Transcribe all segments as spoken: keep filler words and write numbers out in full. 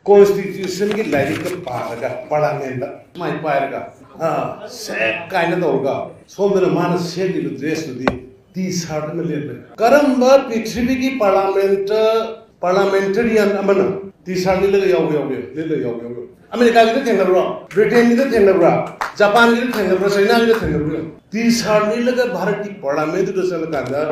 ꯀꯣꯟꯁꯇꯤꯇ꯭ꯌꯨꯁꯟꯒꯤ ꯂꯥꯏꯔꯤꯛꯀ ꯄꯥꯔꯒ ꯄꯥꯔꯂꯥꯃꯦꯟꯗ ꯁꯨꯃꯥꯏꯅ ꯄꯥꯏꯔꯒ, ꯑꯥ, ꯁꯦꯠ ꯀꯥꯏꯅ ꯇꯧꯔꯒ, ꯁꯣꯝꯗꯅ ꯃꯥꯅ ꯁꯦꯠꯂꯤꯕ ꯗ꯭ꯔꯦꯁꯇꯨꯗꯤ ꯇꯤ ꯁꯥꯔꯠ ꯑꯃ ꯂꯤꯠꯂꯦ꯫ ꯀꯔꯝꯕ ꯄ꯭ꯔꯤꯊꯤꯕꯤꯒꯤ ꯄꯥꯔꯂꯥꯃꯦꯟꯇ, ꯄꯥꯔꯂꯥꯃꯦꯟꯇꯔꯤꯌꯟ ꯑꯃꯅ ꯇꯤ ꯁꯥꯔꯠ ꯂꯤꯠꯂꯒ ꯌꯥꯎꯕ ꯌꯥꯎꯒꯦ? ꯂꯤꯠꯂꯒ ꯌꯥꯎꯕ ꯌꯥꯎꯒꯦ? ꯑꯃꯦꯔꯤꯀꯥꯒꯤꯗ ꯊꯦꯡꯅꯕ꯭ꯔꯣ? ꯕ꯭ꯔꯤꯇꯦꯟꯒꯤꯗ ꯊꯦꯡꯅꯕ꯭ꯔꯥ? ꯖꯄꯥꯟꯒꯤꯗ ꯊꯦꯡꯅꯕ꯭ꯔꯥ? ꯆꯩꯅꯥꯒꯤꯗ ꯊꯦꯡꯅꯕ꯭ꯔꯥ? ꯇꯤ ꯁꯥꯔꯠ ꯂꯤꯠꯂꯒ ꯚꯥꯔꯠꯀꯤ ꯄꯥꯔꯂꯥꯃꯦꯟꯗꯨꯗ ꯆꯠꯂꯀꯥꯟꯗ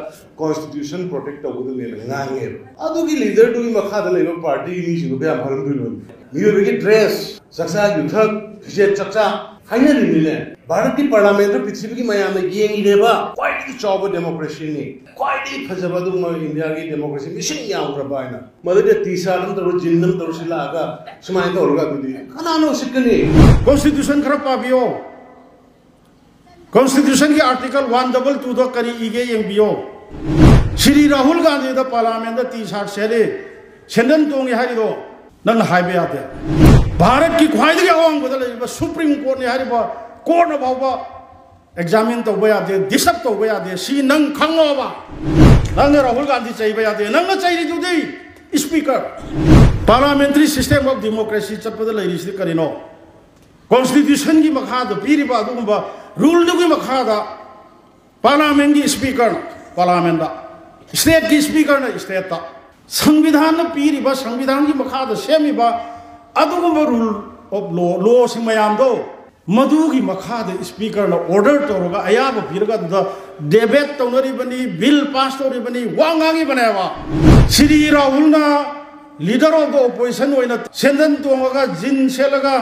ꯀꯣꯟꯁꯇꯤꯇ꯭ꯌꯨꯁꯟ ꯄ꯭ꯔꯣꯇꯦꯛ ꯇꯧꯕꯗꯨꯅꯦꯅ ꯉꯥꯡꯉꯦꯕ꯫ ꯑꯗꯨꯒꯤ ꯂꯤꯗꯔꯗꯨꯒꯤ ꯃꯈꯥꯗ ꯂꯩꯕ ꯄꯥꯔꯇꯤꯒꯤ ꯃꯤꯁꯤꯡꯗꯣ ꯀꯌꯥꯝ ꯐꯔꯝꯗꯣꯏꯅꯣ? ꯃꯤꯑꯣꯏꯕꯒꯤ ꯗ꯭ꯔꯦꯁ, ꯆꯥꯛꯆꯥ ꯌꯨꯊꯛ, ꯐꯤꯖꯦꯠ ꯆꯥꯛꯆꯥ ꯍꯥꯏꯅꯔꯤꯕꯅꯤꯅꯦ꯫ ꯚꯥꯔꯠꯀꯤ ꯄꯥꯔꯂꯥꯃꯦꯟꯗꯨ ꯄ꯭ꯔꯤꯊꯤꯕꯤꯒꯤ ꯃꯌꯥꯝꯅ ꯌꯦꯡꯉꯤꯅꯦꯕ꯫ ꯈ꯭ꯋꯥꯏꯗꯒꯤ ꯆꯥꯎꯕ ꯗꯦꯃꯣꯀ꯭ꯔꯦꯁꯤꯅꯤ, ꯈ꯭ꯋꯥꯏꯗꯒꯤ ꯐꯖꯕ ꯑꯗꯨꯒꯨꯝꯕ ꯏꯟꯗꯤꯌꯥꯒꯤ ꯗꯦꯃꯣꯀ꯭ꯔꯦꯁꯤ ꯃꯤꯁꯤꯡ ꯌꯥꯝꯈ꯭ꯔꯕ ꯍꯥꯏꯅ꯫ ꯃꯗꯨꯗ ꯇꯤ ꯁꯥꯔꯠ ꯑꯃ ꯇꯧꯔ, ꯖꯤꯟ ꯑꯃ ꯇꯧꯔ ꯁꯤꯜꯂꯛꯑꯒ ꯁꯨꯃꯥꯏꯅ ꯇꯧꯔꯒ ꯑꯗꯨꯗꯤ ꯀꯅꯥꯅ ꯎꯁꯤꯠꯀꯅꯤ? ꯀꯣꯟꯁꯇꯤꯇ꯭ꯌꯨꯁꯟ ꯈꯔ ꯄꯥꯕꯤꯌꯣ꯫ ꯀꯣꯟꯁꯇꯤꯇ꯭ꯌꯨꯁꯟꯒꯤ ꯑꯥꯔꯇꯤꯀꯜ ꯋꯥꯟ ꯗꯕꯜ ꯇꯨꯗ ꯀꯔꯤ ꯏꯒꯦ ꯌꯦꯡꯕꯤꯌꯣ꯫ ꯁ꯭ꯔꯤ ꯔꯥꯍꯨꯜ ꯒꯥꯟꯙꯤꯗ ꯄꯥꯔꯂꯥꯃꯦꯟꯗ ꯇꯤ ꯁꯥꯔꯠ ꯁꯦꯠꯂꯤ, ꯁꯦꯟꯗꯟ ꯇꯣꯡꯉꯤ ꯍꯥꯏꯔꯤꯗꯣ ꯅꯪꯅ ꯍꯥꯏꯕ ꯌꯥꯗꯦ꯫ ꯚꯥꯔꯠꯀꯤ ꯈ꯭ꯋꯥꯏꯗꯒꯤ ꯑꯋꯥꯡꯕꯗ ꯂꯩꯔꯤꯕ ꯁꯨꯄ꯭ꯔꯤꯝ ꯀꯣꯔꯠꯅꯤ ꯍꯥꯏꯔꯤꯕ ꯀꯣꯔꯠꯅ ꯐꯥꯎꯕ ꯑꯦꯛꯖꯥꯃꯤꯟ ꯇꯧꯕ ꯌꯥꯗꯦ, ꯗꯤꯁꯇꯔꯕ ꯇꯧꯕ ꯌꯥꯗꯦ꯫ ꯁꯤ ꯅꯪ ꯈꯪꯉꯣꯕ꯫ ꯅꯪꯅ ꯔꯥꯍꯨꯜ ꯒꯥꯟꯙꯤ ꯆꯩꯕ ꯌꯥꯗꯦ꯫ ꯅꯪꯅ ꯆꯩꯔꯤꯗꯨꯗꯤ speaker. Parliamentary system of democracy ꯆꯠꯄꯗ ꯂꯩꯔꯤꯁꯤꯗꯤ ꯀꯔꯤꯅꯣ? ꯀꯣꯟꯁꯇꯤꯇ꯭ꯌꯨꯁꯟꯒꯤ ꯃꯈꯥꯗ ꯄꯤꯔꯤꯕ ꯑꯗꯨꯒꯨꯝꯕ ꯔꯨꯜꯗꯨꯒꯤ ꯃꯈꯥꯗ ꯄꯥꯔꯂꯥꯃꯦꯟꯒꯤ ꯁ꯭ꯄꯤꯀꯔꯅ ꯄꯥꯔꯂꯥꯃꯦꯟꯗ, ꯁ꯭ꯇꯦꯠꯀꯤ ꯁ꯭ꯄꯤꯀꯔꯅ ꯁ꯭ꯇꯦꯠꯇ, ꯁꯪꯕꯤꯙꯥꯟꯅ ꯄꯤꯔꯤꯕ, ꯁꯪꯕꯤꯙꯥꯟꯒꯤ ꯃꯈꯥꯗ ꯁꯦꯝꯃꯤꯕ ꯑꯗꯨꯒꯨꯝꯕ ꯔꯨꯜ ꯑꯣꯐ ꯂꯣ, ꯂꯣꯁꯤꯡ ꯃꯌꯥꯝꯗꯣ, ꯃꯗꯨꯒꯤ ꯃꯈꯥꯗ ꯁ꯭ꯄꯤꯀꯔꯅ ꯑꯣꯔꯗꯔ ꯇꯧꯔꯒ, ꯑꯌꯥꯕ ꯄꯤꯔꯒ, ꯑꯗꯨꯗ ꯗꯦꯕꯦꯠ ꯇꯧꯅꯔꯤꯕꯅꯤ, ꯕꯤꯜ ꯄꯥꯁ ꯇꯧꯔꯤꯕꯅꯤ, ꯋꯥ ꯉꯥꯡꯉꯤꯕꯅꯦꯕ꯫ Shri ꯔꯥꯍꯨꯜꯅ leader of the opposition ꯑꯣꯏꯅ ꯁꯦꯟꯗꯟ ꯇꯣꯡꯉꯒ, ꯖꯤꯟ ꯁꯦꯠꯂꯒ,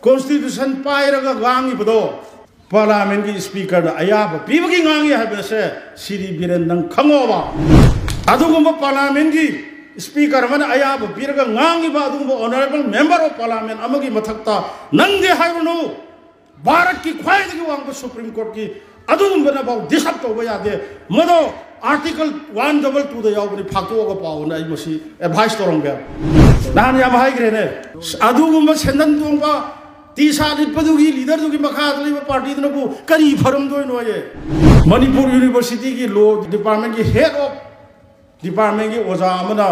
ꯀꯣꯟꯁꯇꯤꯇ꯭ꯌꯨꯁꯟ ꯄꯥꯏꯔꯒ ꯉꯥꯡꯉꯤꯕꯗꯣ, ꯄꯥꯔꯂꯥꯃꯦꯟꯒꯤ ꯁ꯭ꯄꯤꯀꯔꯅ ꯑꯌꯥꯕ ꯄꯤꯕꯒꯤ ꯉꯥꯡꯉꯤ ꯍꯥꯏꯕꯁꯦ ꯁ꯭ꯔꯤ ꯕꯤꯔꯦꯟ ꯅꯪ ꯈꯪꯉꯣꯕ꯫ ꯑꯗꯨꯒꯨꯝꯕ ꯄꯥꯔꯂꯥꯃꯦꯟꯒꯤ ꯁ꯭ꯄꯤꯀꯔ ꯑꯃꯅ ꯑꯌꯥꯕ ꯄꯤꯔꯒ ꯉꯥꯡꯉꯤꯕ ꯑꯗꯨꯒꯨꯝꯕ honourable member of parliament ꯑꯃꯒꯤ ꯃꯊꯛꯇ ꯅꯪꯗꯤ ꯍꯥꯏꯔꯨꯅꯨ, ꯚꯥꯔꯠꯀꯤ ꯈ꯭ꯋꯥꯏꯗꯒꯤ ꯋꯥꯡꯕ ꯁꯨꯄ꯭ꯔꯤꯝ ꯀꯣꯔꯠꯀꯤ ꯑꯗꯨꯒꯨꯝꯕꯅꯐꯥꯎ ꯗꯤꯁꯇꯔꯕ ꯇꯧꯕ ꯌꯥꯗꯦ꯫ ꯃꯗꯣ ꯑꯥꯔꯇꯤꯀꯜ ꯋꯥꯟ ꯗꯕꯜ ꯇꯨꯗ ꯌꯥꯎꯕꯅꯤ, ꯐꯥꯛꯇꯣꯛꯑꯒ ꯄꯥꯎꯅ ꯑꯩ ꯃꯁꯤ ꯑꯦꯗꯚꯥꯏꯁ ꯇꯧꯔꯝꯒꯦ꯫ ꯅꯍꯥꯟ ꯌꯥꯝ ꯍꯥꯏꯈ꯭ꯔꯦꯅꯦ, ꯑꯗꯨꯒꯨꯝꯕ ꯁꯦꯟꯗꯟ ꯇꯣꯡꯕ ꯇꯤ ꯁꯥꯔꯠ ꯂꯤꯠꯄꯗꯨꯒꯤ ꯂꯤꯗꯔꯗꯨꯒꯤ ꯃꯈꯥꯗ ꯂꯩꯕ ꯄꯥꯔꯇꯤꯗꯨꯅꯕꯨ ꯀꯔꯤ ꯐꯔꯝꯗꯣꯏꯅꯣꯌꯦ? ꯃꯅꯤꯄꯨꯔ ꯌꯨꯅꯤꯚꯔꯁꯤꯇꯤꯒꯤ ꯂꯣ ꯗꯤꯄꯥꯔꯠꯃꯦꯟꯒꯤ ꯍꯦꯗ ꯑꯣꯐ ꯗꯤꯄꯥꯔꯠꯃꯦꯟꯒꯤ ꯑꯣꯖꯥ ꯑꯃꯅ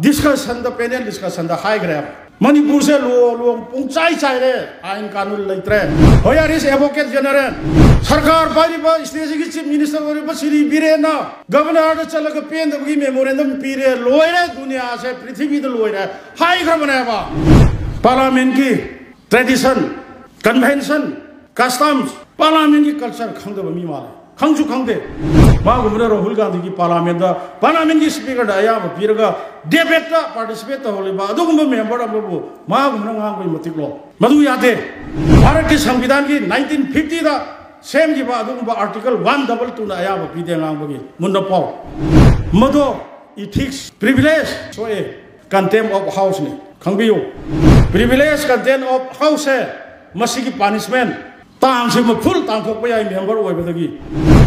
ꯗꯤꯁꯀꯁꯟꯗ, ꯄꯦꯅꯦꯜ ꯗꯤꯁꯀꯁꯟꯗ ꯍꯥꯏꯈ꯭ꯔꯦ꯫ ꯃꯅꯤꯄꯨꯔꯁꯦ ꯂꯣ ꯂꯣ ꯄꯨꯡꯆꯥꯏ ꯆꯥꯏꯔꯦ꯫ ꯑꯥꯏꯟ ꯀꯥꯅꯨꯟ ꯂꯩꯇ꯭ꯔꯦ꯫ Where is advocate general? ꯁꯔꯀꯥꯔ ꯄꯥꯏꯔꯤꯕ, ꯁ꯭ꯇꯦꯠꯁꯤꯒꯤ ꯆꯤꯐ ꯃꯤꯅꯤꯁꯇꯔ ꯑꯣꯏꯔꯤꯕ ꯁ꯭ꯔꯤ ꯕꯤꯔꯦꯟꯅ ꯒꯕꯔꯅꯔꯗ ꯆꯠꯂꯒ ꯄꯦꯟꯗꯕꯒꯤ ꯃꯦꯃꯣꯔꯦꯟꯗꯝ ꯄꯤꯔꯦ꯫ ꯂꯣꯏꯔꯦ, ꯗꯨꯅꯤꯌꯥꯁꯦ, ꯄ꯭ꯔꯤꯊꯤꯕꯤꯗ ꯂꯣꯏꯔꯦ ꯍꯥꯏꯈ꯭ꯔꯕꯅꯦꯕ꯫ ꯄꯥꯔꯂꯥꯃꯦꯟꯒꯤ ꯇ꯭ꯔꯦꯗꯤꯁꯟ, ꯀꯟꯚꯦꯟꯁꯟ, ꯀꯁꯇꯝꯁ, ꯄꯥꯔꯂꯥꯃꯦꯟꯒꯤ ꯀꯜꯆꯔ ꯈꯪꯗꯕ ꯃꯤ ꯃꯥꯜꯂꯦ꯫ ꯈꯪꯁꯨ ꯈꯪꯗꯦ꯫ ꯃꯥꯒꯨꯝꯕꯅ ꯔꯥꯍꯨꯜ ꯒꯥꯟꯙꯤꯒꯤ ꯄꯥꯔꯂꯥꯃꯦꯟꯗ, ꯄꯥꯔꯂꯥꯃꯦꯟꯒꯤ ꯁ꯭ꯄꯤꯀꯔꯗ ꯑꯌꯥꯕ ꯄꯤꯔꯒ ꯗꯦꯕꯦꯠꯇ ꯄꯥꯔꯇꯤꯁꯤꯄꯦꯠ ꯇꯧꯍꯜꯂꯤꯕ ꯑꯗꯨꯒꯨꯝꯕ ꯃꯦꯝꯕꯔ ꯑꯃꯕꯨ ꯃꯥꯒꯨꯝꯕꯅ ꯉꯥꯡꯕꯒꯤ ꯃꯇꯤꯛꯂꯣ? ꯃꯗꯨ ꯌꯥꯗꯦ꯫ ꯚꯥꯔꯠꯀꯤ ꯁꯪꯕꯤꯙꯥꯟꯒꯤ ꯅꯥꯏꯟꯇꯤꯟ ꯐꯤꯐꯇꯤꯗ ꯁꯦꯝꯈꯤꯕ ꯑꯗꯨꯒꯨꯝꯕ ꯑꯥꯔꯇꯤꯀꯜ ꯋꯥꯟ ꯗꯕꯜ ꯇꯨꯅ ꯑꯌꯥꯕ ꯄꯤꯗꯦ ꯉꯥꯡꯕꯒꯤ꯫ ꯃꯨꯟꯅ ꯄꯥꯎ꯫ ꯃꯗꯣ ꯏꯊꯤꯛꯁ, ꯄ꯭ꯔꯤꯚꯤꯂꯦꯖ ꯁꯣꯛꯑꯦ꯫ Contempt of Houseꯅꯤ꯫ ꯈꯪꯕꯤꯌꯨ, ꯄ꯭ꯔꯤꯚꯤꯂꯦꯖ, contempt of Houseꯁꯦ, ꯃꯁꯤꯒꯤ ꯄꯥꯅꯤꯁꯃꯦꯟ, ꯇꯥꯡꯁꯤꯃ ꯐꯨꯜ ꯇꯥꯟꯊꯣꯛꯄ ꯌꯥꯏ ꯃꯦꯝꯕꯔ ꯑꯣꯏꯕꯗꯒꯤ꯫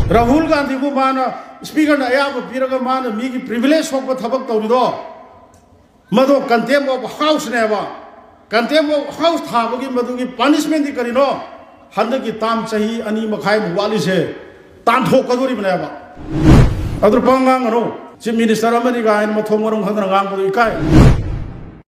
ꯔꯥꯍꯨꯜ ꯒꯥꯟꯙꯤꯕꯨ ꯃꯥꯅ, ꯁ꯭ꯄꯤꯀꯔꯅ ꯑꯌꯥꯕ ꯄꯤꯔꯒ ꯃꯥꯅ ꯃꯤꯒꯤ ꯄ꯭ꯔꯤꯚꯤꯂꯦꯖ ꯁꯣꯛꯄ ꯊꯕꯛ ꯇꯧꯔꯤꯗꯣ, ꯃꯗꯣ contempt of Houseꯅꯦꯕ꯫ Contempt of House ꯊꯥꯕꯒꯤ ꯃꯗꯨꯒꯤ ꯄꯥꯅꯤꯁꯃꯦꯟꯗꯤ ꯀꯔꯤꯅꯣ? ꯍꯟꯗꯛꯀꯤ ꯇꯥꯝ ꯆꯍꯤ ꯑꯅꯤ ꯃꯈꯥꯏꯃꯨꯛ ꯋꯥꯠꯂꯤꯁꯦ ꯇꯥꯟꯊꯣꯛꯀꯗꯣꯔꯤꯕꯅꯦꯕ꯫ ꯑꯗꯨ ꯄꯥ ꯉꯥꯡꯒꯅꯨ꯫ ꯆꯤꯐ ꯃꯤꯅꯤꯁꯇꯔ ꯑꯃꯅꯤ ꯀꯥꯏꯅ ꯃꯊꯣꯡ ꯃꯔꯝ ꯈꯪꯗꯅ ꯉꯥꯡꯕꯗꯣ ꯏꯀꯥꯏ꯫